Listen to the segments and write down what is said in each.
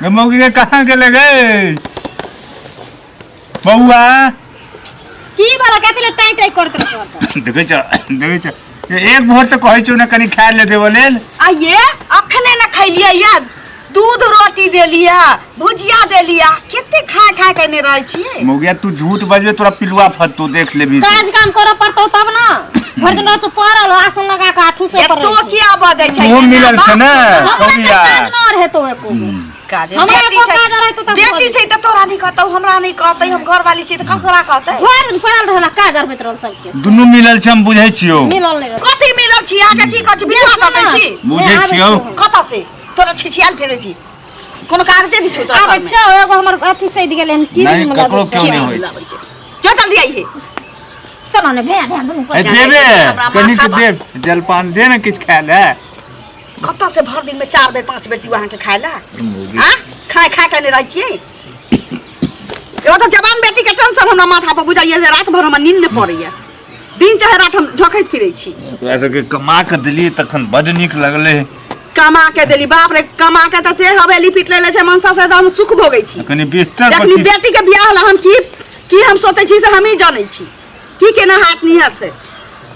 गे मौगी के कहाँ गेले गे बौआ? की भला कथी ले टाई टाई करत रहत? देखै छ, देखै छ, एक भोर तऽ कहै छौ ने कनि खाय ले देबऽ लेल। आ ये अखने न खैलियै या, दूध रोटी देलियै, भुजिया देलियै, कते खाय खाय के ने रहै छियै। मौगिया, तू झूठ बजबे तोरा पिलुआ फटतो, देख लेबही तू। काज काम करऽ पड़तौ तब ने, भरि दिन रहत पड़ल आसन लगा कऽ आठू से पर। एतो किया बजै छै? तूहो एना मिलल बात छै ने हमरा तऽ मौगिया। काज न हेतौ एको गो। काज हमरा बेटी एको छै, काज रहतौ तऽ बेटी छै तऽ तोरा नहि कहतौ, हमरा नहि कहतै, हम घरवाली छी तऽ ककरा कहतै? भरि दिन पड़ल रहल काज अरबैत रहल सबके। दुनू मिलल छै, हम बुझै छियौ। मिलल नहि रहल। कथी मिलल छी अहाँके? की कहै छी? बियाह कटै छी? बुझै छियौ। कतऽ से तोरा छिछियाल फेरै छी? कोनो कागजे नहि छौ तोरा आबै घरमे। छौ एगो हमर अथी सैद गेलै हन की नहि, दिन ककरो केओ नहि होइ। लाबै छै, चल जल्दी आइहे। चलो ने भैया, भैया दुनू ए, देबे हमरा कनिक माथा दे, जलपान दे ने किछु खाय ले। कतऽ से भरि दिन में 4 बेर 5 बेर दियौ अहाँके खाय ला? आ खाय खाय के नहि रहै छियै। एगो तऽ जवान बेटी के टेंशन हमरा माथा पर बुझाइए जे रात भर हमरा नींद नहि पड़ैया, दिन चाहे रात हम झोंकैत फिरै छी। तोरा सबके कमा कऽ देलियै तखन बड्ड नीक लगलै। कमा के देली? बाप रे, कमा के तऽ ते हवेली पीट लेले छै मनसा से तऽ हम सुख भोगै छी। कनि बिस्तर पर जखनी छी। बेटी के बियाह ला हम की की हम सोचै छी से हमही जानै छी की केना हाथ निहत से।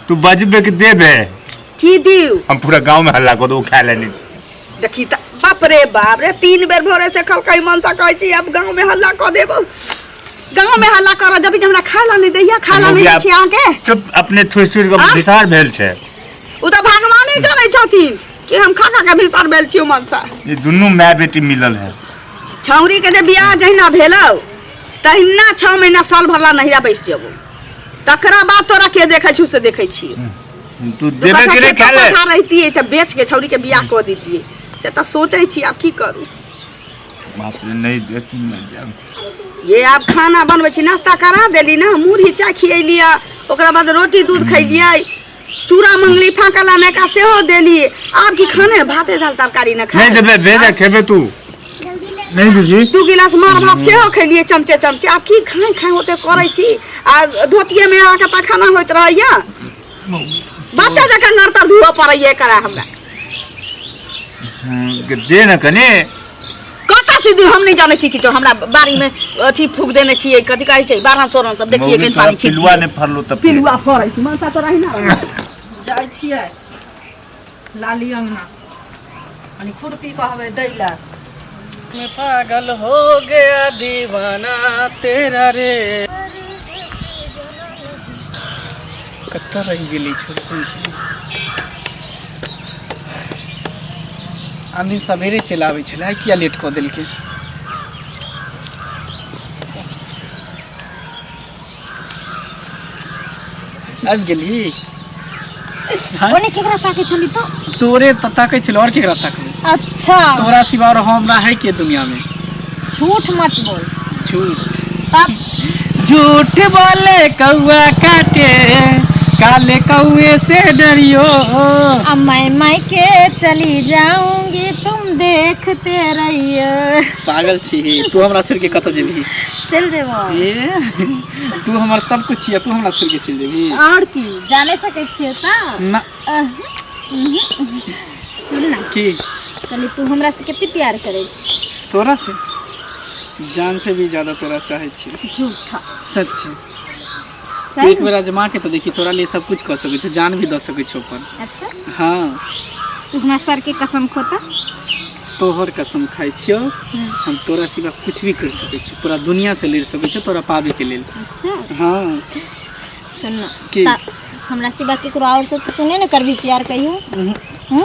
तू बजबे कि देबे? की दिउ? हम पूरा गांव में हल्ला कऽ दू खाय ले नहीं। देखी त, बाप रे बाप रे, 3 बेर भोरे से खलकै मनसा, कहै छी अब गांव में हल्ला कऽ देबौ, गांव में हल्ला कर जब हमरा खाय ला नहीं दैया, खाय ला नहीं दै छी अहाँके। चुप, अपने थुसि थुसि कऽ आँ? विषार भेल छै। ओ तऽ भगवाने जानै छथिन कि हम खा खा के भिसार भेल छी मनसा। ई दुनू माय बेटी मिलल है। छौरी के जे बियाह जहिना भेलौ तहिना 6 महीना साल भरला नहिरा बैस जेबो, तकरा बाद तोरा के देखै छु से देखै छी। तू देबे कि नहीं खाय ले? पठा रहितियै तऽ बेच के छौरी के बियाह कऽ दितियै, से तऽ सोचै छी, आब की करू। बाप रे, नहीं देती मैं जाब। ये आब खाना बनबै छी, नाश्ता करा देली ने, मुरही चाय खियेलियै, ओकरा बाद रोटी दूध खैलियै, चूड़ा मंगली फाँकल नयका सेहो देली, आब की खाने भाते दाल तरकारी ने नहीं खाए। देबे भेजा खेबे तू नहीं दीदी। 2 गिलास मार भात सेहो खैलियै चमचे चमचे, आब की खाइ खाइ ओते करै छी आ धोतिये में अहाँके पैखाना होइत रहैया, बच्चा जकाँ नरतर धोअ पड़ैया एकरा हमरा। दे ने कनि। कतऽ से दियौ? हम नहि जानै छी किछो, हमरा बाड़ी में अथी फूक देने छियै, कथी कहै छै, बारह सोरन सब देखियै मौगी कनि तोरा पानी छिट पिलुआ नहि फड़लो तऽ फेर। पिलुआ फड़ै छै मनसा तोरा हिना जाइ छियै लाली अंगना, कनि खुरपी कहबै दै लए। मैं पागल हो गया दीवाना तेरा रे। कतऽ रहि गेली छोट सन छै? आन दिन सवेरे चलि आबै छलै, आइ किया लेट कऽ देलकै? आबि गेली? ओने केकरा ताकै छली तो? तोरे तऽ ताकै छलै, आओर केकरा ताकबै? अच्छा, तोरा सिवा आओर हमरा है के दुनिया में? झूठ मत बोल। झूठ? तब झूठ बोले कौआ काटे, काले कौए से डरियो। अब मैं मायके चली जाऊंगी, तुम देखते रहियो। पागल छी तू, हमरा छोड़ के कतऽ जेबही? चल जेबो। ए, तू हमर सब कुछ छियै, तू हमरा छोड़ के चलि जेबही? और की, जाने सकै छियै तऽ ना। सुन ना। की? चली, तू हमरा से कते प्यार करै छी? तोरा से जान से भी ज्यादा तोरा चाहै छी। झूठा। सच छै। सही? एक बेर आजमा के तऽ देखी, तोरा लिए सब कुछ कऽ सकै छौ, जान भी दऽ सकै छौ अपन। अच्छा। हाँ। तू हमरा सर के कसम खोता। तोहर कसम खाइ छियौ, हम तोरा सिवा कुछ भी कर सकै छी, पूरा दुनिया से लड़ि सकै छियौ तोरा पाबैके लेल। अच्छा। हाँ। सुन ना। की? हमरा सिवा केकरो और से तू नहीं ने करबी प्यार कहियो? हम्म?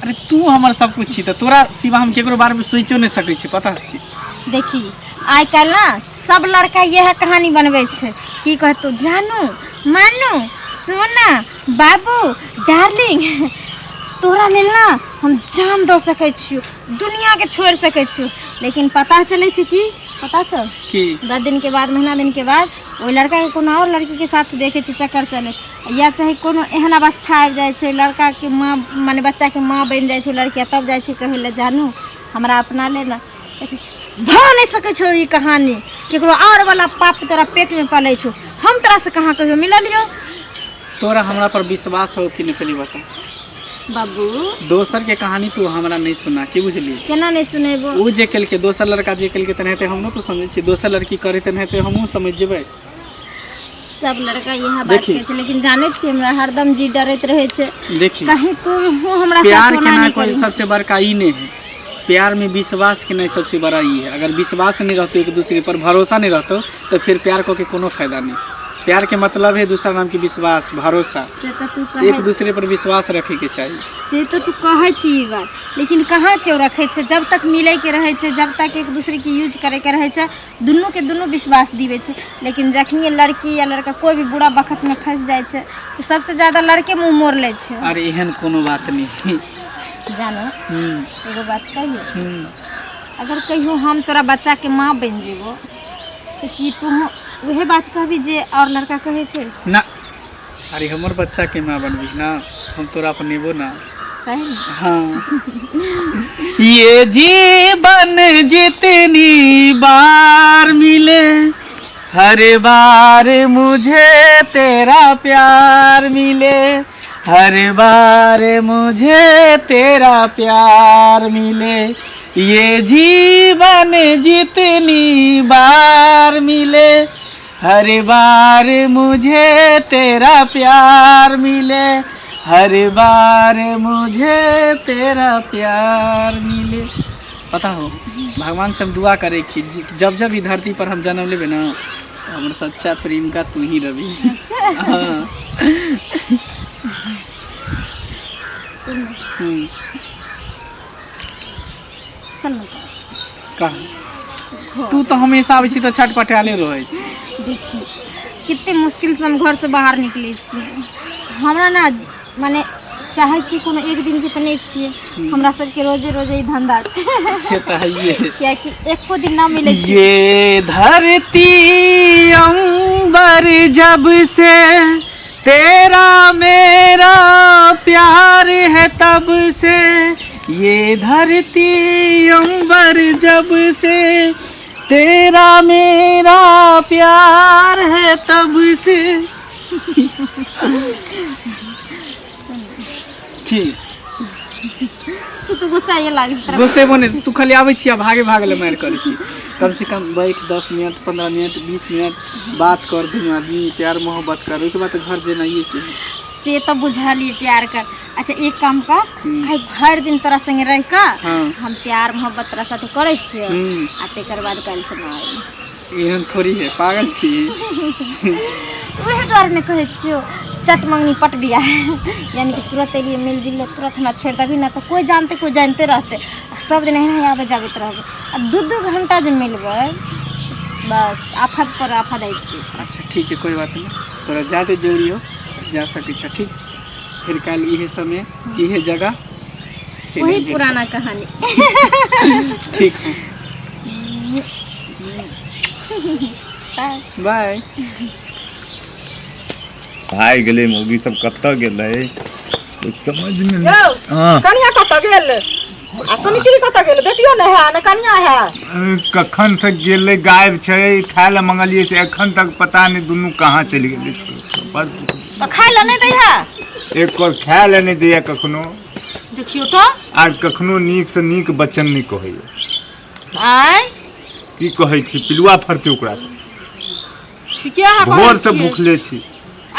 अरे, तू हमर सब कुछ छी तऽ तोरा सिवा हम केकरो बारे में सोचियो नहि सकै छी, पता छी? देखी, आइ काल्हि ना सब लड़का इएह कहानी बनबै छै, की कहतौ, जानू मानू सोना बाबू डार्लिंग, तोरा लेल ना हम जान दऽ सकै छियौ, दुनियाके छोड़ि सकै छियौ, लेकिन पता चलै छै कि पता छौ? की? 10 दिन के बाद, महीना दिन के बाद ओहि लड़काके कोनो आओर लड़कीके साथ देखै छै चक्कर चलैत, या चाहे कोनो एहन अवस्था आबि जाइ छै, लड़काके माँ, माने बच्चाके माँ बनि जाइ छै लड़की, आ तब जाइ छै कहै लए, जानू हमरा अपना ले ने। कहै छै, भऽ नहि सकै छौ ई कहानी, केकरो आओर वाला पाप तोरा पेटमे पलै छौ, हम तोरासँ कहाँ कहियो मिललियौ? तोरा हमरा पर विश्वास हो कि नहि, पहले बता। बाबू दोसर के कहानी तू हमरा नहीं सुना की बुझली केना नहीं सुनेबो ओ जे केलकै दोसर लड़का जे केलकै तेनाहिते हमरो तो समझै छियै दोसर लड़की करे तेनाहिते हमहूँ समझ जेबै सब लड़का इएह बात देखी। कहै छै लेकिन जानै छियै हमरा हरदम जी डरैत रहै छै देखी कहीं तू हमरा साथ प्यार ओना केना नहि कोई करी सबसे बड़का ई नहीं है प्यार में विश्वास के नहीं सबसे बड़ा ई है अगर विश्वास नहीं रहतो एक दूसरे पर भरोसा नहीं रहतो तो फिर प्यार को के कोनो फायदा नहीं प्यार के मतलब है दूसरा नाम की विश्वास भरोसा से तऽ तू कहै एक दूसरे पर विश्वास रखे के चाहिए से तऽ तू कहै छी ई बात लेकिन कहाँ केओ रखै छै जब तक मिलै के रहै छै जब तक एक दूसरे के यूज करे के रहै छै दुनू के दुनू विश्वास दिबै छै लेकिन जखनिए लड़की या लड़का कोई भी बुरा वक्त में फंसि जाइ छै तऽ सबसे ज्यादा लड़के मुँह मोड़ लै छै अरे एहन कोनो बात नहीं जानो हम्म, एगो बात कहियो हम्म। अगर कहियो हम तोरा बच्चाके माँ बनि जेबो तऽ की तू उहे बात कहबी जे और लड़का कहै छै ना अरे हमर बच्चा के माँ बनबी ना हम तोरा अपनेबो ना सही ने हाँ ये जीवन जितनी बार मिले हर बार मुझे तेरा प्यार मिले हर बार मुझे तेरा प्यार मिले ये जीवन जितनी बार मिले हर बार मुझे तेरा प्यार मिले हर बार मुझे तेरा प्यार मिले पता हो भगवान से हम दुआ करे कि जब जब ई धरती पर हम जन्म लेबे ना तो हमर सच्चा प्रेम का तू ही रवि हाँ सुन न, चल न तऽ। कहा तू तो हमेशा आबै छी तऽ छटपटाले रहै छी देखी कते मुश्किल से हम घर से बाहर निकलै छियै हमरा ना माने चाहै छी कोनो एक दिन के तऽ नहि छियै हमरा सबके रोजे रोजे ई धंधा छै से तऽ हइए कियाकि एको दिन ना मिलै छै ये धरती अंबर जब से तेरा मेरा प्यार है तब से ये धरती अंबर जब से तेरा मेरा प्यार है तब से की तू तऽ गुस्साए लागै छै तोरा गुस्सेबो नहि तू खाली आबै छी आ भागे भागे लए मारि करै छी कम से कम बैठ 10 मिनट, 15 मिनट, 20 मिनट बात कर दुनू आदमी प्यार मोहब्बत कर ओहिके बाद घर जेनाइए के है। से तऽ बुझलियै प्यार कर अच्छा एक काम कर आइ भरि दिन तोरा संगे रहि कऽ हम प्यार मोहब्बत तोरा साथे करै छियै आ तकर बाद काल्हि से ना आइब एहन थोड़ी है पागल छी उएह दुआरे ने कहै छियौ चट मंगनी पट बियाह यानी कि तुरंत एलियै मिल जुल तुरंत हमरा छोड़ि देबही ना तऽ कोइ जानते कोइ जानिते रहतै आ सब दिन एहिना आबै जाबैत रहबै आ 2-2 घंटा जे मिलबै बस आफत पर आफत आबि जेतै। अच्छा ठीक है कोई बात नहीं तोरा ज़्यादा जरूरी हो जा सकै छ ठीक फिर काल्हि इहे समय इहे जगह चलि वही आइब। पुराना कहानी ठीक है बाय। बाय भागि गेलै मौगी सब कतऽ गेलै कुछ समझमे नहि यौ हँ कनिया कतऽ गेल आ सुनिचरी कतऽ गेल बेटियो नहि है ने कनिया है कखन से गेलै गायब छै खाय लए मंगलियै से एखन तक पता नहि दुनू कहाँ चलि गेलै बड़ तऽ खाय लए नहि दै है एक कौर खाय लए नहि दैया कखनो देखियौ तऽ आर कखनो नीकसँ नीक वचन नहि कहैया आँय की कहै छी पिलुआ फड़तै ओकरा ठीके अहाँ कहै भोर से छियै। भूखले छी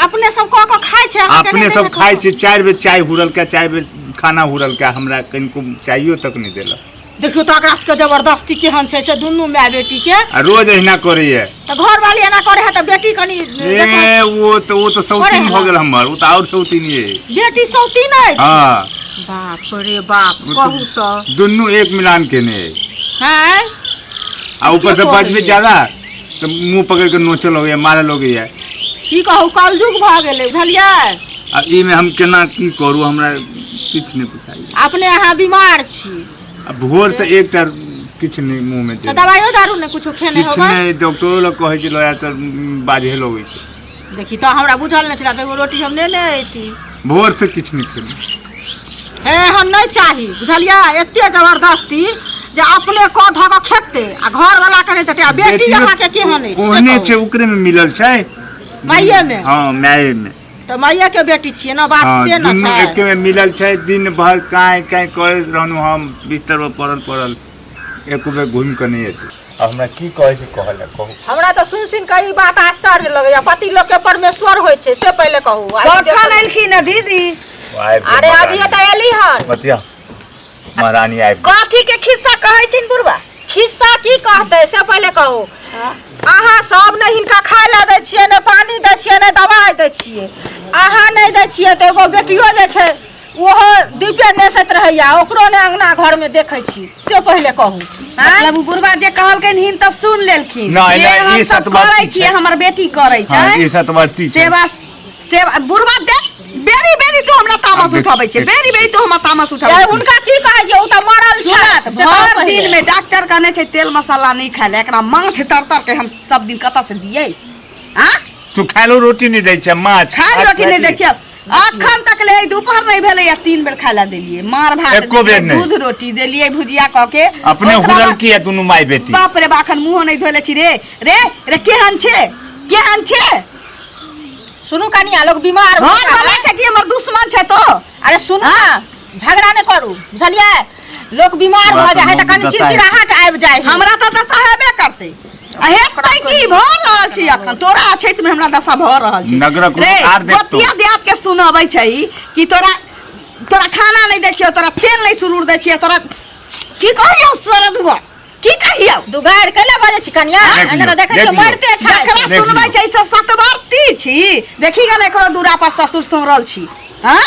अपने सब कऽ कऽ खाइ छै अहाँके अपने नहि सब दै है खाइ छी 4 बेर चाय हुरलका 4 बेर खाना हुरलका हमरा कनिको चाइयो तक नहि देलक देखियौ तऽ एकरा सबके जबरदस्ती केहन छै से दुनू माय बेटी के आ रोज अहिना करैया तऽ घरवाली एना करे है तऽ बेटी कनि ए वो तऽ सौतीन भऽ गेल हमर ओ तऽ आओर सौतीन ये बेटी सौतीन अछि हाँ बाप रे बाप ओ तऽ कहू तऽ दुनू एक मिलान केने अइ हैं आ ऊपर से कहै बजबे छै? ज्यादा तऽ मुंह पकड़ के नोचऽ लगैया मारऽ लगैया की कहू कलयुग भऽ गेलै बुझलियै आ ई मे हम केना की करू हमरा किछु नहि बुझाइया अपने अहाँ बीमार छी आ भोर से एकटा किछु नहि मुँह मे तऽ देल दवाइयो दारू नहि कुछो खेने किछु होबै नहि डॉक्टरो लग कहै छै लऽ तऽ बाजहे लगै छै देखी तऽ हमरा बुझल नहि छलै तऽ एगो रोटी हम नेने अयती भोर से किछु नहि खेलहुँ हे एहन नहि चाही बुझलियै एते जबरदस्ती जे अपने कऽ धऽ कऽ खेतै आ घरवला के नहि देतै आ बेटी बेटियो अहाँके केहन अछि से ओहने कहू। छै ओकरे मे मिलल छै माइये मे हँ माये मे तऽ माइये के बेटी छियै ने बात हाँ से न दुनू छै एके में मिलल छै। दिन भर काँय काँय करैत रहलहुँ हम, बिस्तर पर पड़ल पड़ल एको बेर घुमि कऽ नहि एतै। आब हमरा की कहै छै कहऽ लए कहू। हमरा तऽ सुनि सुनि कऽ ई बात आश्चर्य लगैया, पति लोक के परमेश्वर होइ छै से पहिले कहू। आ ई कखन देखू। एलखिन हँ दीदी? आबि गेल अरे महारानी। अभिये तऽ एली हन। बतिया महारानी आबि गेल। कथी के खिस्सा कहै छिन बुढ़वा? खिस्सा की कहतै से पहिले कहू। अहाँ सब ने हिनका खाय लए दै छियै, ने पानी दै छियै, ने दवाइ दै छियै। अहाँ नहि दै छियै तऽ एगो बेटियो जे छै ओहो दीपे नेसैत रहैया, ओकरो ने अंगना घरमे देखै छी से पहिले कहू। मतलब उ बुढ़वा जे कहलकनि हिन तऽ सुन लेलखिन। नहि, जे नहि, हम ई सब सतबरती करै छियै छै। हमर बेटी करै हाँ छै। ई सतवर्ती छै। सेवा सेवा बुढ़वा देख, बेरी बेरी तू हमरा तामस देख, उठाबै छै, देख। बेरी बेरी तू हमरा तामस उठाबै ए, छै। हुनका की कहै छै, ओ तऽ मरल छै। सुनत से कहू भर पहिले। दिन में डॉक्टर कहने छै तेल मसाला नहीं खाय ले, एकरा माछ तर तर के हम सब दिन कतऽ से दियै? आ तू खायलो रोटी नहि दै छै, माछ खाय भात रोटी नहीं दै खाइ छियै अखन तक ले। दुपहर नहीं भेलै या 3 बेर खाय ला देलियै, मार भात एको बेर देलियै, नहि। दूध रोटी देलियै भुजिया कऽ के। अपने ओकरा हुरल बाद- की है दुनू माय बेटी। बाप रे बा, अखन मुँहो नहीं धोले छी रे। रे रे केहन छै, केहन छै? सुनू कनिया, लोग बीमार भऽ घर वाला जाइ छै कि हमर दुश्मन छै तो? अरे सुनू ने, झगड़ा नहि करू बुझलियै? लोक बीमार हमरा भऽ जाइ है तऽ तऽ कनि दशा चिड़चिड़ाहट आबि जाइ है। हमरा तऽ दशा हेबे करतै। आ हेतै की, भऽ रहल छै अखन तोरा अछैत में हमरा दशा भऽ रहल छै। नगरक रे लोक आर देखतौ। गोतिया देहात के सुनबै छै कि तोरा तोरा खाना नहि दै छियौ, तोरा तेल नहि सुरूर दै छियौ, तोरा की कहियौ सरदुआ, की कहियौ? दुगार कैला बजै छी कनिया? देख एना लियौ, तऽ देखै छियै देख लियौ। मरिते छै। जकरा देख सुनबै लियौ। छै से सतवर्ती छी। देखी गेल एकरो दूरा पर ससुर सुमरल छी। हाँ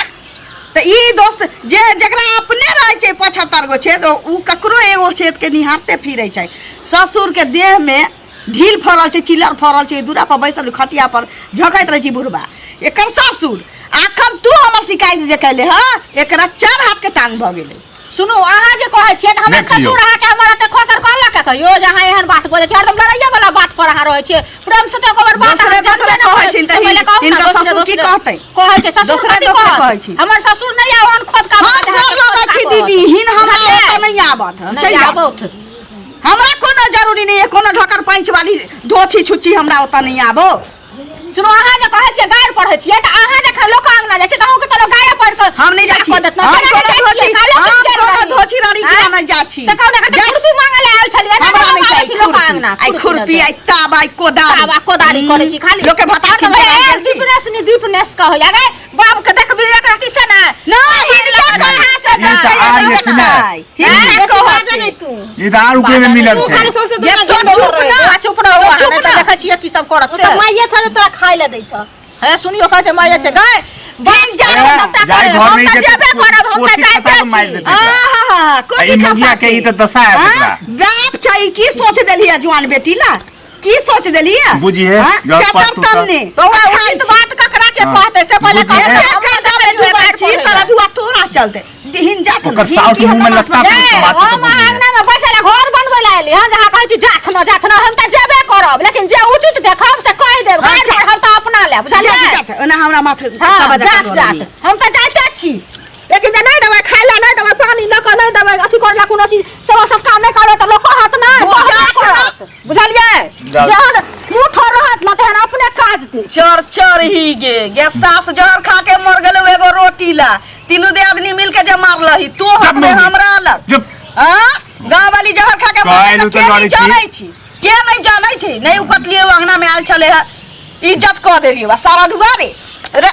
तऽ ई दोस्त जे जकरा अपने रहै छै 75 गो छेद, ओ ककरो एगो छेद के निहारते फिरै छै। ससुर के देह में ढील फड़ल छै, चिल्लर फड़ल छै, दूरा पर बैसल खटिया पर झोंकैत रहै छै बुढ़बा एकर ससुर। अखन तू हमर शिकायत जे कैले हँ, एकरा 4 हाथ के टांग भऽ गेलै। सुनू, अहाँ जे कहै छियै ने हमर देख लियौ। ससुर अहाँके हमर एते खसर कहलक है कहियो जे अहाँ एहन बात बजै छियै? हरदम लड़ाइये वाला बात पर अहाँ रहै छियै। प्रेम से तऽ एको बेर बात दोसरे अहाँ जानबे दोसरे नहि कहै करै छिन छी। तऽ से पहिले कहू ने, हिनकर दोसरे ससुर की दोसरे कहतै? कहै छै ससुर दोसरे कथी दोसरे कहत? कहै छी। हमर ससुर नहि आब ओहन खोदका हम बात सब अहाँके लगै खोदका छी कहत। दीदी, हिन हमरा बुझलियै? ओतऽ नहि आबत। नहि चलि जाउ। आबौथ। हमरा कोनो जरूरी नहि है, कोनो ढकर पैंच वाली धोछी छुच्छी हमरा ओतऽ नहि आबो। सुनू, अहाँ जे कहै छियै गारि पढ़ै छियै तऽ अहाँ जखन लोक अंगना जाइ छियै तऽ अहूँके तऽ लोक गारि पढ़ि कऽ हम नहि जाइ छी। कऽ देत ने। हम केना कोनो नहि जाइ धोछी छियै? काल्हि हम की कोनो गेल धोछी रानी आँय? के नहि जाइ छी। से कहू ने, कते जा- खुरपी मांगऽ लए आयल छलियै ने, हमरा हम नहि आबै चाही छी लोक खुरपी। अंगना, आइ खुरपी, आइ ताब, आइ कोदारी। ताबा कोदारी करै छी खाली। लोकके भाता हरदम खिलके ए, गेल छी। दीपनेश नि दीपनेश कहै अगे बाप के देखबी एक रति से ने। नहि, हिनका कहाँ से ई तऽ देखै आर जे छै ने, हिनका बेसी कहत बाजै नहि तू। ई तऽ आर उपरे में मिलल तू छै। खाली सौंसे जे दुनिया तू झूठ चुप बोलै ना। बौआ, चुप रहो अहाँ, चुप नहि तऽ ना। देखै छियै की सब करत ओ से। तऽ माइये छौ जे तोरा खाय लए दै छौ। हे सुनियो, कहै छै माइये छै गाय बाप ए, जानो सबटा जाय करे, घर हम नहि तऽ जेतै, जेबे करब, हम तऽ कोठी जाइते खसा कऽ मारि छी। देतै एकरा। आहा, आ कोठी ई मौगिया खसा के ई तऽ दशा है हाँ? एकरा। बाप छै, ई की सोच देलियै जुआन बेटी ला? की सोच देलियै? बुझिहे, हाँ? जब चतर पत्तू सब- तन्ने। बौआ, उचित बात ककरा के हाँ। कहतै से पहिले बुझिहे। कहू। एते हमरा कर्जा देखै में छियै, डूबल गारि छी, पढ़ै सारा लए। दुआ तोरा चलते। हिन जात ओकर हिन साउस की मुँह में हमरा लत्ता माथ में- पे ए, माथे हम पे बुझिहे। अङ्गनामे बैसल घर बनबै लए एली हँ, जहाँ कहै छी जाथ न जाथ न, हम तऽ जेबे करब, लेकिन जे उचित देखब से कहि देब। हाँ, गारि जा। पढ़ब तऽ अपना लेब, जात, बुझलियै? जात, ओना हमरा माथ हाँ, सब जात जात, हम तऽ जाइते छी, लेकिन जे नहि देबै खाय लए, नहि देबै पानी लऽ कऽ, नहि देबै अथी करै लए कोनो चीज, सेवा सत्कार नहि करबै तऽ लोक कहत नहि, दूर कहबे जात न। करत, बुझलियै? जात। जहन मुँह ठोर रहत ने तेहन अपने काज देत। चर चर ही गे गे सास जहर खा के मर गेलो एगो रोटी ला, तीनू दे आदमी मिल के जे मारलही तो चुप हसबे मौगी। हमरा अलग। चुप। हाँ गांव वाली जहर खा के मर गेल कहलू तऽ तऽ के लड़ै नहीं छी। जानै छी, के नहीं जानै छी? नहीं उकटलिए अंगना में आयल छले है, इज्जत कऽ देलिए बा सारा दुआरे रे।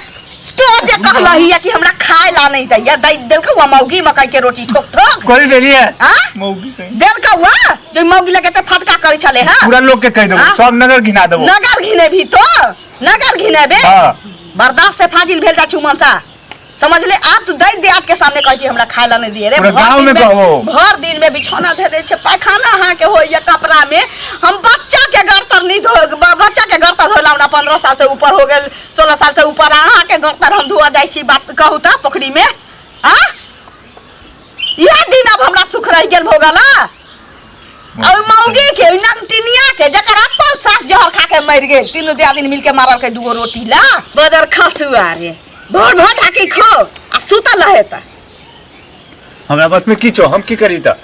तो जे कहलही है कि हमरा खाय ला नहीं दैया, दै देलकौ हुआ मौगी मकई के रोटी ठोक ठोक कहि देलियै हाँ? मौगी कहि। देलकौ हुआ जे मौगी लगे ते फटका करै छले है। पूरा लोग के कहि देबो, हाँ? सब नगर घिना देबो। नगर घिनेबी तो नगर घिनेबे। हाँ। बर्दाश्त से फाजिल भेल जा छु मनसा, समझ ले। आप तो दै देहात के सामने कहै छी हमरा खाय ला नहीं दिए रे। पूरा भर गाँव दिन में कहबो। भर दिन में बिछौना धे दै छै, पैखाना अहाँ के होइया कपड़ा में। हम बच्चा के गर्तर नहीं धो, बच्चा के गर्तर धोला हमरा 15 साल से ऊपर हो गेल, 16 साल से ऊपर अहाँ के गर्तर हम धोआ जाइ छी। बात कहू तऽ पोखरी में आ इएह दिन अब हमरा सुख रहि गेल भोगला। और मौगी के ओहि नमतिनिया के जकर अपन सास जहर खा के मरि गेल, तीनू दियादिन मिल के मारल के दूगो रोटी ला। बदर खसुआ रे, भोर भर ढाकी खो आ सुतल रहे त हमरा बस में की छौ, हम की करी त?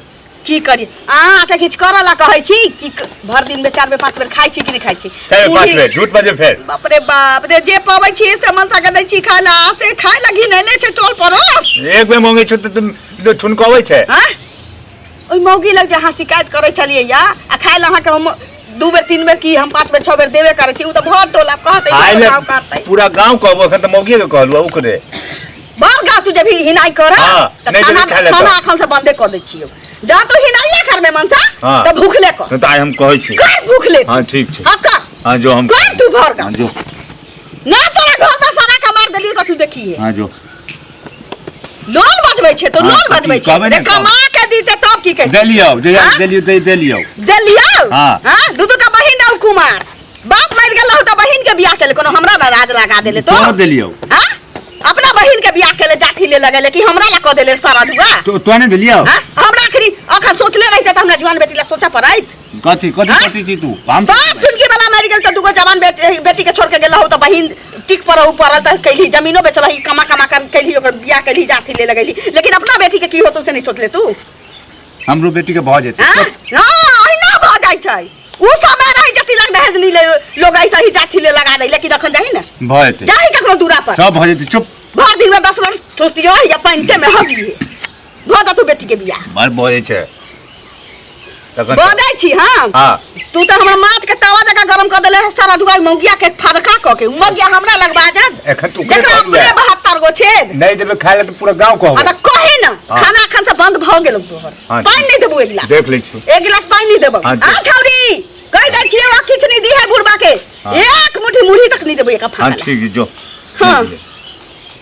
की करी अहाँके किछु करऽ ला कहै छी कि भरि दिन में चारि बेर पाँच बेर खाइ छी कि नहि खाइ छी चारि बेर पाँच मुरही- बेर झूठ बजे फेर बाप रे बाप रे जे पबै छी से मनसा के दै छी खाय ला से खाय ला घिनैले छै टोल पड़ोस एक बेर मंगे छौ तऽ तुम जो ठुनकबै छै हाँ ओहि मौगी लग जे अहाँ शिकायत करै छलियै या आ खाय ला अहाँके हम दू बेर तीन बेर की हम पाँच बेर छओ बेर देबे करै छी ओ तऽ भर टोला कहतै खाय भर ले गाँव कहतै पूरा गांव कहबो एखन तऽ मौगिए के कहलु ओकरे भर गाँव तू जब हिनाई कर हाँ, तऽ नहि खाना देबही खाय ला तऽ। खाना अखन से बंदे कऽ दै छियौ जहाँ तू हिनाइए करबे मनसा हाँ। तऽ भूखले कर नहि तऽ आइ हम कहै छी कर भूखले हाँ ठीक छै हाँ कर हाँ जो हम कर तू भर गाँव हाँ जो ना तोरा घर में सारा के मार देलियै तऽ तू देखिए हाँ जो लोल बजबै छै तो हाँ, लोल तऽ बजबै की छै कहबै रे ने कमा के दीते तब की कहै देलियौ जे हाँ? देलियौ दे देलियौ देलियौ हाँ। हाँ दू दू टा बहिन और कुमार बाप मरि गेल रहौ तऽ बहिन के बियाह केले कोनो हमरा ना राज लगा देले तो तोरो देलियौ हाँ अपना बहिन के बियाह केले जाथी ले लगेले कि हमरा ला कऽ देले सारा धुआ तो तो नहीं देलियौ हाँ हमरा आखिरी अखन सोचले रहिते तऽ हमरा जुआन बेटी ला सोचा पड़ैत कथी कथी हाँ? कथी छी तू हम बाप ठुनकी वाला मरि गेल तऽ दूगो जवान बेटी बेटी के छोड़ के गेल रहौ तऽ बहिन टिक पर रहू पड़ल तऽ कैली जमीनो बेचलही कमा कमा कर कैली ओकर बियाह कैली जाथी ले लगैली लेकिन अपना बेटी के की होतो से नहीं सोचले तू हमरो बेटी के भऽ जेतै हाँ हाँ अहिना भऽ जाइ छै उ समय रही जे तिलक दहेज नहीं ले लोग ऐसा ही जाथी ले लगा दे लेकिन अखन जाही ना भऽ जेतै जाही ककरो दूरा पर सब भऽ जेतै चुप भर दिन में 10 बेर सोचियो या पैंटे में हगिए भऽ जा तू बेटी के बियाह बड़ बजै छै तखन बजै छी हम हाँ तू तऽ हमर माथ के तवा जकाँ गरम कऽ देले है सारा दुआर मौगिया के फरका कऽ के मौगिया हमरा लग बाजत एखन तू ओकरे जकरा कहलू है। अपने 72 गो छेद नहीं देबै खाय लए तऽ पूरा गाँव आ कहबै तऽ कही ना हाँ। खाना एखन से बंद भऽ गेल तोहर हाँ, पानि नहि देबू एक गिलास देख लै छी एक गिलास पानि नहि देबौ हाँ, आ छौरी कहि दै छियै आ किछु नहि दी है बुढ़बा के हाँ। एक मुट्ठी मुरही तक नहि देबू एक हाँ फाँका ठीक छै जो हाँ।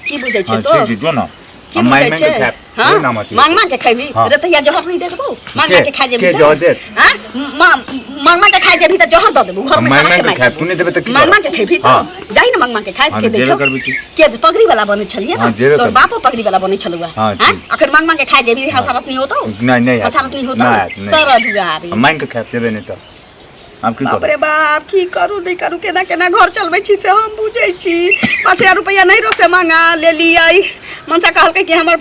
की बुझै छै हाँ तो ठीक छै जो ना की हम बुझै माँगि माँगि छै के खायब हाँ कोई नाम अछि मांग मांग के खैबी हाँ। रे तैया जहर नहीं दे देबो मांग मांग के खा जेबी के तऽ? जहर देत? हाँ मांग मांग के खा जेबी तऽ जहर दऽ देबो घर हम में मांगि खाना मांगि के खेनाइ खायब तू नहीं देबै तऽ की मांग मांग करब? के खैबी हाँ। तऽ जाही ने मांग मांग के खाय हाँ, के तऽ दै जेबे छौ करबै की। के पगड़ी वाला बनै छलियै हाँ, ना जेबे तोर करबै। बापो पगड़ी वाला बनै छलुआ हाँ, हाँ ठीक। अखन मांग मांग के खा जेबी हसारत नहीं होतो नहीं नहीं आयत। हसारत नहीं होतो नहीं आयत, नहीं सर आयत। अधुआरी हम मांगि के खायब देबै नहीं तऽ हम की बाप करब रे बाप की करू नहीं करू केना केना घर चलबै छी से हम बुझै छी 5000 रुपैआ नहीं रोसे मांगा ले लियै मनसा कहलकै कि हमर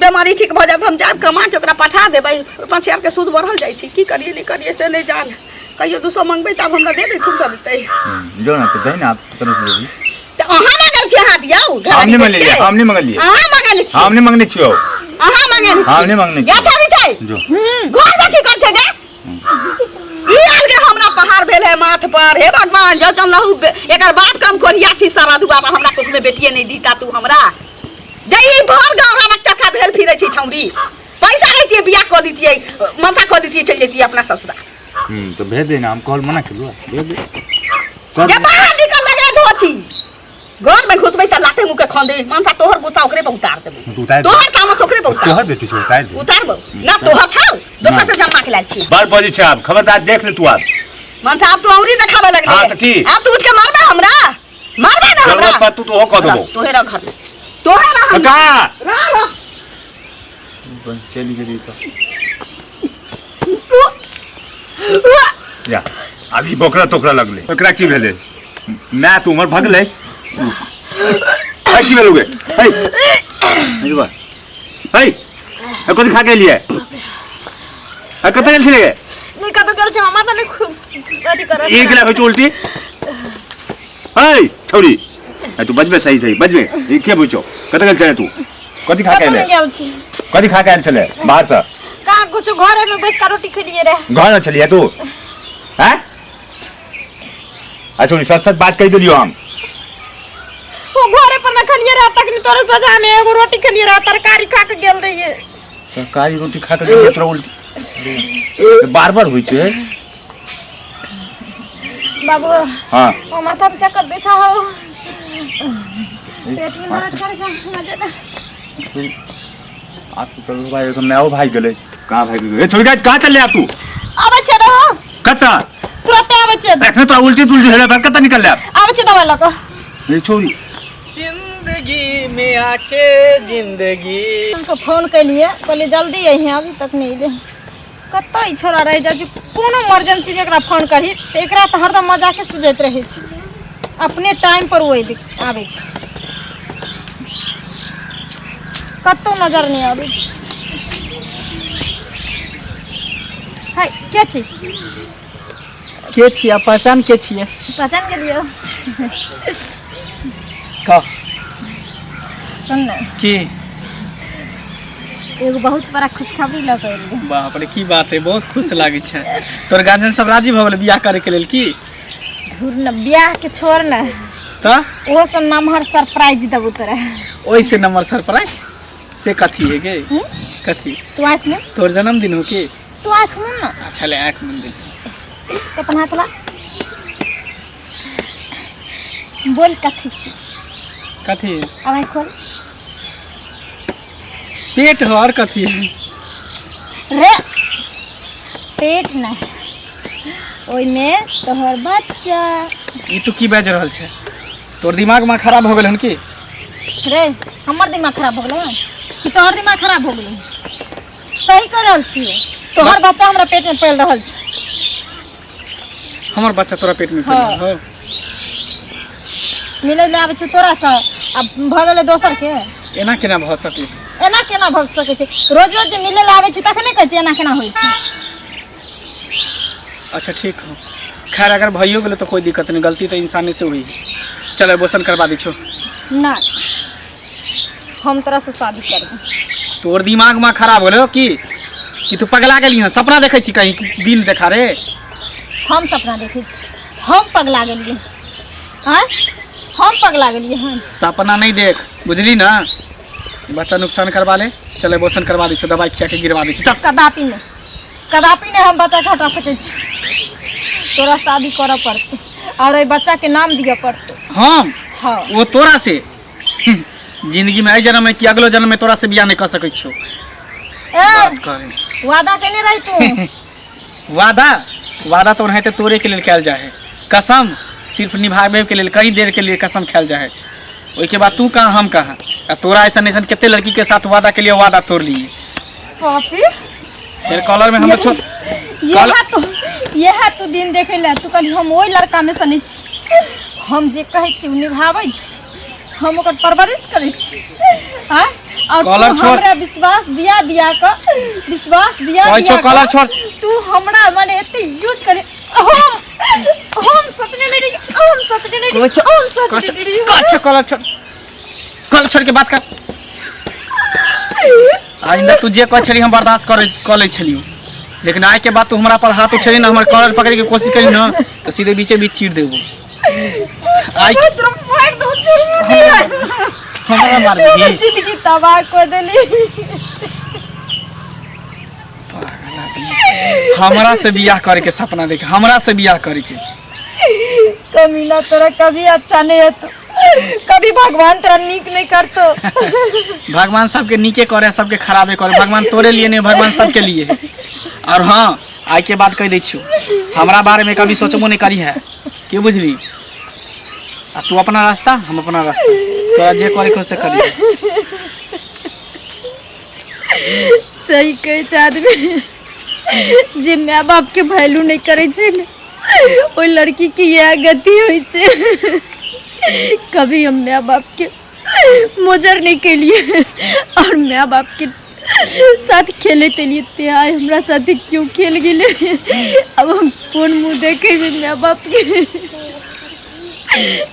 बेमारी ठीक भऽ जायत हम जायब कमा के ओकरा पठा देबै 5000 के सूद बढ़ल जाइ छै की करियै नहीं करियै से नहीं जान कहियो 200 मंगबै तब हमरा दे दै दे देतै जो ना तऽ दही ना आप तरफ लेबी तऽ अहाँ मांगल छी अहाँ दियौ हम नहीं मंगलियै हम नहीं मंगलियै अहाँ मांगल छी हम नहीं मंगने छियौ अहाँ मांगल छी हम नहीं मंगने या छियौ छाबी छै जो घर में की कर छै गे ई अलगे हमरा पहाड़ भेल है माथ पर हे भगवान जब चल रहू एकर बाप कम कोरिया छी सारा दुआ हमरा कुछ में बेटिए नहीं दीता तू हमरा जे ई भर गाँव रनक चक्का भेल फिरे छी छौरी पैसा रहितिए बियाह कऽ दितिए मनसा कऽ दितिए चलि जैतिए अपना ससुरा तो भेज दे ना हम कॉल मना केलु भेज दे कर जे दे। बाहर निकल लगे धोची घर में घुसबै तऽ लाते मुँह के खन दे मनसा तोहर गुस्सा ओकरे पर उतार देबो तू उतार दे। तोहर तामस ओकरे पर उतार तोहर बेटी छै उतार दे उतारबो ना तोहर छौ दोसर से जन्मा के लायल छी बड़ बजै छै आब खबरदार देख ले तू आब मनसा आब तू औरी देखाबे लगले हाँ, तऽ की? आब तू उठ के मारबे हमरा मारबे ना हमरा जरूरत पर तू तो हो कह देबो तोहे रह घर में तोहे रह हम कका रह रह चलि गेली तऽ जा अभी बोकरा तोकरा लगलै ओकरा की भेलै माय तऽ उमर भगलै है की भेलौ गे है रुबा है है कथी खा के एलियै है कतऽ गेल छलै गे नहीं कतौ गेल छै मामा तऽ नहि खूब अथी करत एक गिला होइ छै उल्टी है छौरी है तू बजबे सही सही बजबे ई के बुझौ कतऽ गेल छलै तू कथी खा के कतौ एलै नहि गेल छी कथी खा के आयल छलै बाहरसँ कहाँ कुछ घरे में बैस के रोटी खेलिए रहे घर में छलियै तू हैं अच्छा सच सच बात कहि देलियौ हम वो घरे पर न खलिए रहे तखनी तोरे सोझा में एगो रोटी खेलिए रहे तरकारी खा के गेल रहिए तरकारी रोटी खा के गेल तोरा उल्टी बार बार होइ छै बाबू हाँ ओ माथा पे चक्कर दै छौ पेट में दर्द करे छौ हमरा ज्यादा आप तो चलो भाई तो मैं भाई गेलै कहाँ भाग गेलै ए छोड़ कहाँ चल आप तू आबै छै रहो कतऽ तुरते आबै छै एखने तो उल्टी तुलटी हेले पर कतऽ निकल आबै छै दवाइ लऽ कऽ ए छोड़ी जिंदगी में आके जिंदगी हुनका फोन केलिए कहलिए जल्दी अइहे अभी तक नहि एलै कतऽ ई छोड़ा रहि जाइ छै कोनो इमरजेंसीमे एकरा फोन करही तऽ एकरा तऽ हरदम मजाके सुझैत रहै छै अपने टाइम पर ओ आबै छै कतौ नजर नहि आबै छै। हाय के छी? के छियै? पहचान के छियै? पहचान गेलियौ। कह। सुन ने। की? एगो बहुत बड़ा खुशखबरी लऽ कऽ एलियै। बाप रे, की बात है, बहुत खुश लागै छै। तोर गार्जियन सब राजी भऽ गेलै बियाह करे के लेल की? धुर न, बियाह के छोड़ न, तऽ ओहो से नमहर सरप्राइज देबू तोरा। ओहिसे नंबर सरप्राइज से कथी है गे? कथी? तू आँख में तोर जन्मदिन हो की? तू आँख में ना। अच्छा ले, आँख मुन दे। तो अपन हाथ ला, बोल कथी छी? कथी? अब आँख खोल। पेट हो और कथी है? रे पेट नहीं, ओइमे तोहर बच्चा। ई तू की बाजि रहल छै? तोर दिमाग में खराब हो गेल हन की? रे हमर दिमाग खराब हो गेलै हन कि तोहर दिमाग खराब हो गेलै? सही कह रहल छियै, तोहर बच्चा हमरा पेट में पल रहल छै। हमर बच्चा तोरा पेट में फैल हाँ। हो? मिलै लए आबै छै तोरा से, आब भऽ गेलै दोसर के। एना केना भऽ सकै? एना केना भऽ सकै छै? रोज रोज जे मिलै लए आबै छै तखने कहै छै एना केना होइ छै। अच्छा ठीक हो, खैर अगर भइयो गेलो तो कोई दिक्कत नहीं, गलती तो इंसाने से हुई। चलो एबोर्शन करवा दी छो। ना, हम तोरा से शादी करबै। तोर दिमाग में खराब होलो की कि तू पगला गेली हन? सपना देखै छी कहीं दिन देखा रे? हम सपना देखै छी? हम पगला गेलियै? आँय, हम पगला गेलियै हन? सपना नहीं देख, बुझली ना? बच्चा नुकसान करवा ले, चल एबोर्शन करवा दी छो, दवाई खिया के गिरवा दी छो, चल। कदापि नहि, कदापि नहि हम बच्चा के हटा सकै छी। तोरा शादी करऽ पड़तै और एहि बच्चा के नाम दिअ पड़तै। हम? हाँ। वो तोरा से जिंदगी में एहि जन्म में कि अगलो जन्म में तोरा से बियाह नहीं कर सकै छियो। ए बात करे। वादा केने रही तू। वादा? वादा तो ओनाहिते तोड़े के लेल कयल जाइ है। कसम सिर्फ निभाबे के लेल, कई देर के लिए कसम खायल जाइ है, ओहिके बाद तू कहाँ हम कहाँ। आ तोरा ऐसा ऐसा कते लड़की के साथ वादा के लिए वादा तोड़ लिए। पापी। फिर कॉलर में हम छोड़ यह तो यह तू दिन देखे ला। तू कहली हम ओहि लड़का में से नहीं छी, हम जे कहै छी ओ निभाबै छी, हम ओकर परवरिश करै छी। आँय, और तू कॉलर छोड़। हमरा विश्वास दिया दिया क, विश्वास दिया कहै दिया छौ कॉलर क, छोड़। तू हमरा माने एते यूज करे, हम हम सोचने नहीं रही, हम सोचने नहीं रही, हम सोचने नहीं रही। कहै छौ कॉलर छोड़, कॉलर छोड़ के बात कर। आइंदा तू जे कहै छली हम बर्दाश्त कर कऽ लै छलियौ, लेकिन आइ के बाद तू हमरा पर हाथ उठेली ना, हमर कॉलर पकड़े के कोशिश करी ना, तऽ सीधे बीचे बीच चीर देबो। आइ तोरा मारि दो, हमरा मारबही? जिंदगी तबाह कऽ देली। हमरा से बियाह करे के सपना देख, हमरा से बियाह करे के। कमीना, तोरा कभी अच्छा नहीं हेतो, कभी भगवान तोरा नीक नहीं करतो। भगवान सबके नीके करे, सबके खराबे करे। भगवान तोरे लिए नहीं, भगवान सबके लिए है। और हाँ, आइ के बाद कह दै छियौ, हमरा बारे में कभी सोचबो नहीं करी है, की बुझली? आ तू अपना रास्ता, हम अपना रास्ता, तोरा जे करे के हो से करी। सही कहै छै आदमी, जे माय बाप के वैल्यू नहीं करै छै ने, ओहि लड़की के इएह गति होइ छै। कभी हम माय बाप के मोजर नहीं केलिए और माय बाप के साथ खेले तेलिए, ते आइ हमरा साथे क्यों खेल गेलै? अब हम कोन मुँह देखेबै माय बाप के?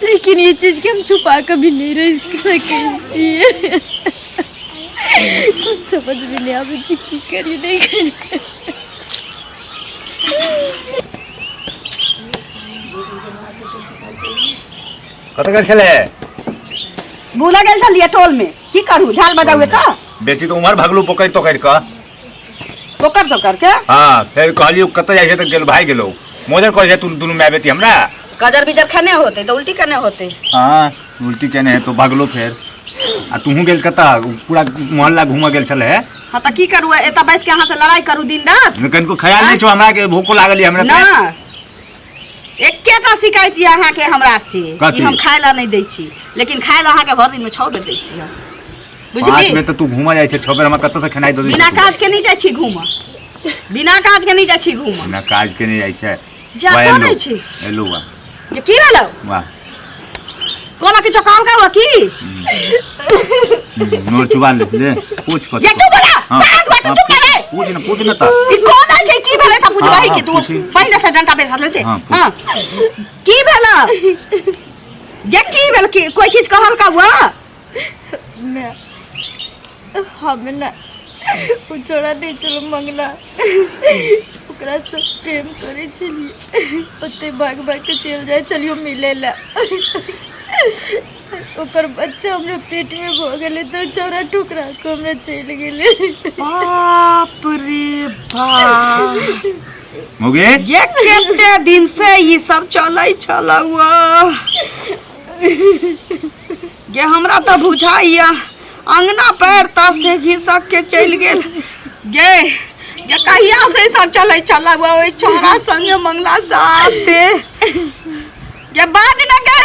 लेकिन ई चीज के हम छुपा कऽ भी नहीं रहि सकै छियै। कुछ समझ में नहीं आबै छै, की करी नहीं करी। कतऽ गेल छलै? बुला गेल छलियै टोल में, की करू, झाल बजाउ तऽ। बेटी तो उम्हर भगलू पकड़ि तकड़ि कऽ। पोकर तोकर के? हाँ, फेर कहलियौ कतऽ जाइ छै तऽ गेल भागि गेलौ। मोजर करै छै तू दुनू माय बेटी हमरा। गजर बिजर खेने होते तऽ उल्टी केने होते। हाँ, उल्टी केने है तो भागलो फेर। आ तूहू गेल कतऽ? पूरा मोहल्ला घूमऽ गेल छलै। हाँ तऽ की करू, एतऽ बैस के अहाँ से लड़ाई करू दिन रात? कनिको ख्याल नहि छौ हमरा के भूखो लागल यऽ हमरा। ना, एकेटा शिकायत यऽ अहाँके हमरा से कथी? कि हम खाय ला नहि दै छी, लेकिन खाय ला अहाँके भरि दिनमे 6 बेर दै छी हम। पाँच बुझली? में तऽ तू घूमऽ जाइ छै, 6 बेर हमरा कतऽ से खेनाइ दऽ दै बिना छै तू? काज के नहि जाइ छी घूमऽ, बिना काज के नहि जाइ छी घूमऽ। बिना काज के नहि जाइ छै। जातो वाह, एलौ। नहि छी। एलौ वाह। जे की भेलौ? वाह। कोना किछो कहलकै हो की? नोर चुबा ले ले, पूछ कथी। ये चुप बोला। हाँ। सात बार तू चुप ना रे। पूछ ना, पूछ ना त। ई कोन छै, की भेलै से पूछबही हाँ, कि तू पूछी। पहिले से डंटा बेसले छै? हाँ, पूछ। हां, की भेल जे, की भेल? की कोई किछ कहल का हुआ? मैं हमें ना ओ छोड़ा नहीं चलो मंगला, ओकरा से प्रेम करे छलिए, ओते भाग भाग के चल जाए चलियो मिले ला। ओकर बच्चा हमरा पेट में भ गेलै तऽ छौड़ा ठुकरा के हमरा चलि गेलै। बाप रे बाप! मौगी। ये कते दिन से ई सब चलै छल हुआ ये? हमरा तऽ बुझाइया अंगना पैर तर से घिसक के चलि गेल गे। ये कहिया से ई सब चलै छल हुआ ओहि छौड़ा संगे मंगला साथे? ये बाज न गे।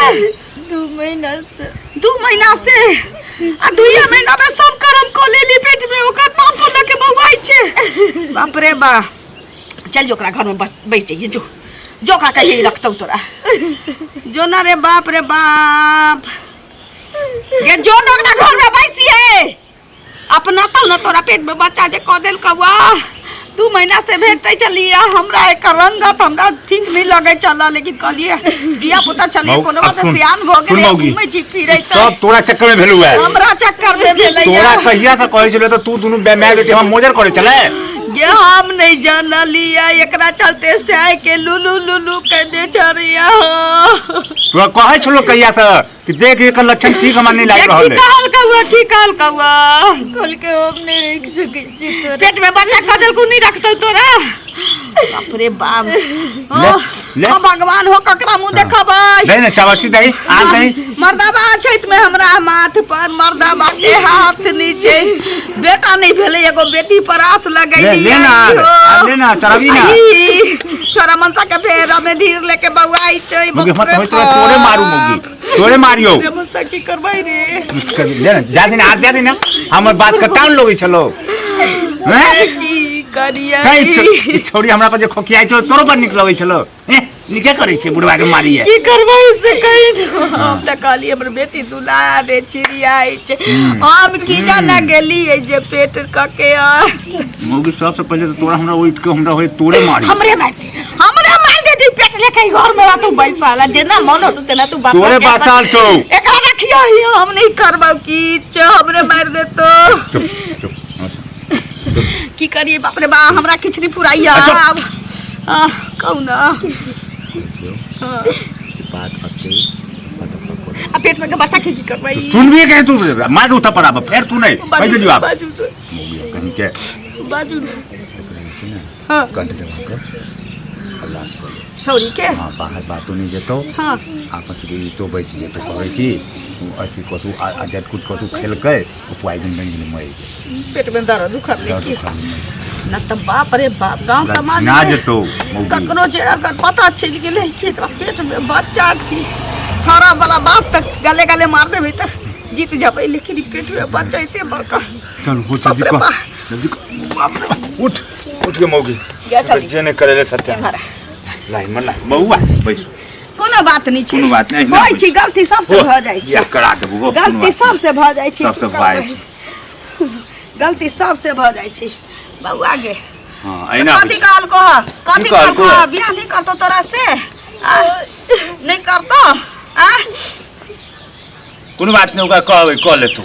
2 महीना से। 2 महीना से? आ दुइये महीना में सब करम कऽ लेली, पेट में ओकर बापो लऽ के बौआइ छै। बाप रे बा! चल जो, ओकरा घर में बस बैस जाइए। जो जो, ओकरा कहिए रखतौ तोरा। जो ना रे। बाप रे बाप! ये जो ना, ओकरा घर में बैसिए अपना तो ना तोरा पेट में बच्चा जे कऽ देल कौआ। 2 महीना से भेटै छलियै हमरा, एकर रंगत हमरा ठीक नहीं लगै छल, लेकिन कहलिए धिया पुता छलिए, कोनो अब बात सुन, सियान भऽ सुन गेलै। मौगी। घूमै छी फिरै छै। सब तोरा चक्कर में भेलू है। हमरा चक्कर में भेलै। तोरा कहिया से कहै छलै तऽ तू दुनू माय बेटी हम मोजर करे छलै। गे, हम नहीं जानलियै, एकरा चलते साय के लुलु लुलु कहने छलियै हो। तोरा कहै छलो कहिया से कि देख, एकर लक्षण ठीक हमरा नहीं ये लागि की रहल है। कहल कौआ? की कहल कौआ? खोल के हम नहीं रख सकै छी तोरा। पेट में बच्चा कह देलकू, नहीं रखतौ तोरा। बाप रे बाप! ले, ले। ओ भगवान हो, ककरा मुंह देखबै? नहीं नहीं, चाबासी दही आ दही। मर्दाबा छैत में हमरा माथ पर मर्दाबा के हाथ नीचे। बेटा नहीं भेलै, एगो बेटी पर आस लगैली। ले, ले ना, आ, ले ना, चढ़ाबी ना। छोरा मनसा के फेर में ढीर लेके बौआई छै। मौगी, बाप रे मत तोरे तोरे मारू मौगी, तोरे मारियो। रे मनसा, की करबै रे? ले ना, जा दे ना, आ दे दे ना। हमर बात कटाउन लगै छलो हैं? की करियै? कहीं छोड़ी हमरा पर जे खोखियाइ छलो, तोरो पर नीक लगै छलो। हैं, नीके करै छै, बुढ़वा के मारी है। की करबै से कही न। हम तऽ कहलियै हमर बेटी दुलारे चिड़ियाइ छै, हम की जाने गेलियै जे पेट कके आ। मौगी, सबसे पहिले तऽ तोरा हमरा उठि के हमरा होय तोरे मारी। हमरे मार दे, हमरे मार दे। तू पेट लेके ई घर में रह तू बैसल, जेना मन होतौ तेना तू बाप तोरे के बासाल छौ। एकरा रखियो ही, हम नहीं करबौ किछ, हमरे मार देतो। चुप चुप। की करिए? बाप रे बा, हमरा किछ नहीं फुराइया। अच्छा। आब कहू ना। बात अते आ पेट में के बच्चा के की करबै? सुनबी के तू मार उठा पर आब फेर तू नहीं बाजू कहि देलियो आब। बाजू तो। मौगी कहीं के बाजू ने। एकरा जे छै ने, हाँ। कंठ जमा के अल्लाह करे। छौरी के? हाँ, बाहर बातो नहीं जेतो। आपस के ई तो बचि जेतो। कहबै कि उ अथी कथू आ जटकुट कथू खेलकै, ओ पॉइजन बनि गेलै, मरि गेलै। पेट में दर्द उखड़लै? दर्द की? उखड़लै। न तऽ बाप रे बाप, गांव समाज ना में जेतो मौगी। ककरो जे अगर पता चलि गेलै कि एकरा पेट में बच्चा छी, छौड़ा वाला बाप तक गले गले मार देबै तऽ जीत जेबै, लेकिन ई पेट में बच्चा एते बड़का। चल हो, जल्दी बाप रे कर। बाप। जल्दी कर। बाप रे बाप, उठ उठ के मौगी। गे चली। जे नहि करे ले सत्या। एम्हर। लाई मन लाई बौआ, बैसो। कोनो बात नहीं छै। कोनो बात नहि। होइ छै, गलती सबसे भऽ जाइ छै। या करा देबो हो, कोनो गलती बात सबसे भऽ जाइ छै। सबसे की भऽ जाइ करबै? गलती सबसे भऽ जाइ छै बौआ गे। हाँ, एना कथी कहल कह? कथी की कहल कहल कह? कह? बियाह नहीं करतो तोरा से? आ? नहीं करतो आ? कोनो बात नहि, ओकरा कहबै, कऽ लेतौ।